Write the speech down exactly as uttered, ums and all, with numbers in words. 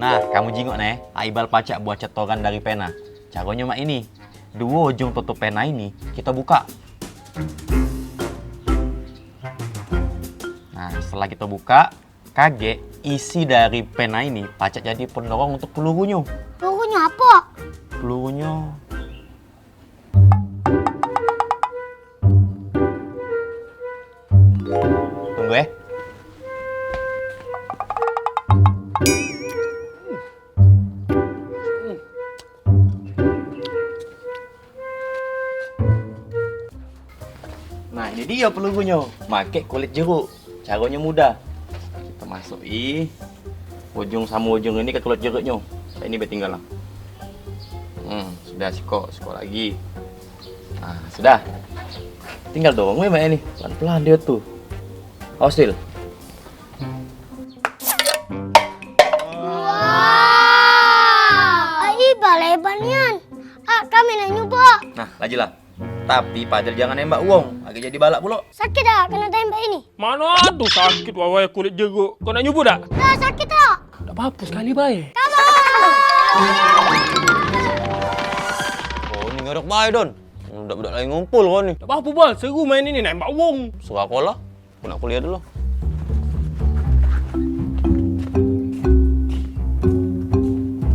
Nah, kamu jingok neh, Aibal pacak buat cetoran dari pena. Caronyo mak ini. Duo ujung tutup pena ini kito buka. Nah, setelah kito buka, kagek isi dari pena ini pacak jadi pendorong untuk pelurunyo. Pelurunyo apo? Pelurunyo. Tunggu, eh. Nah, ini dio pelurunyo. Make kulit jeruk. Caronyo mudah. Kito masuki ujung samo ujung ini ke kulit jeruknyo. Ini be tinggal lah. Hmm, sudah sikok, sikok lagi. Nah, sudah. Tinggal dorong be mak ini. Pelan-pelan dio tu. Awas, Dil. Wah, ai balai ban nian. Ah, kami nak nyubo. Nah, lajulah. Tapi Padel jangan nembak wong, lagi jadi balak pulo. Sakit dak kena tembak ini? Mano ado sakit, wawai kulit jeruk. Kau nak nyubo dak? Dak sakit dak? Dak apo-apo, sekali bae. Kamu. Oh, ni ngerok bae, Don. Budak-budak lagi ngumpul kau ni. Dak apo-apo, Bal. Seru main ini, nembak wong. Serah kau lah. Aku nak kuliah dulu.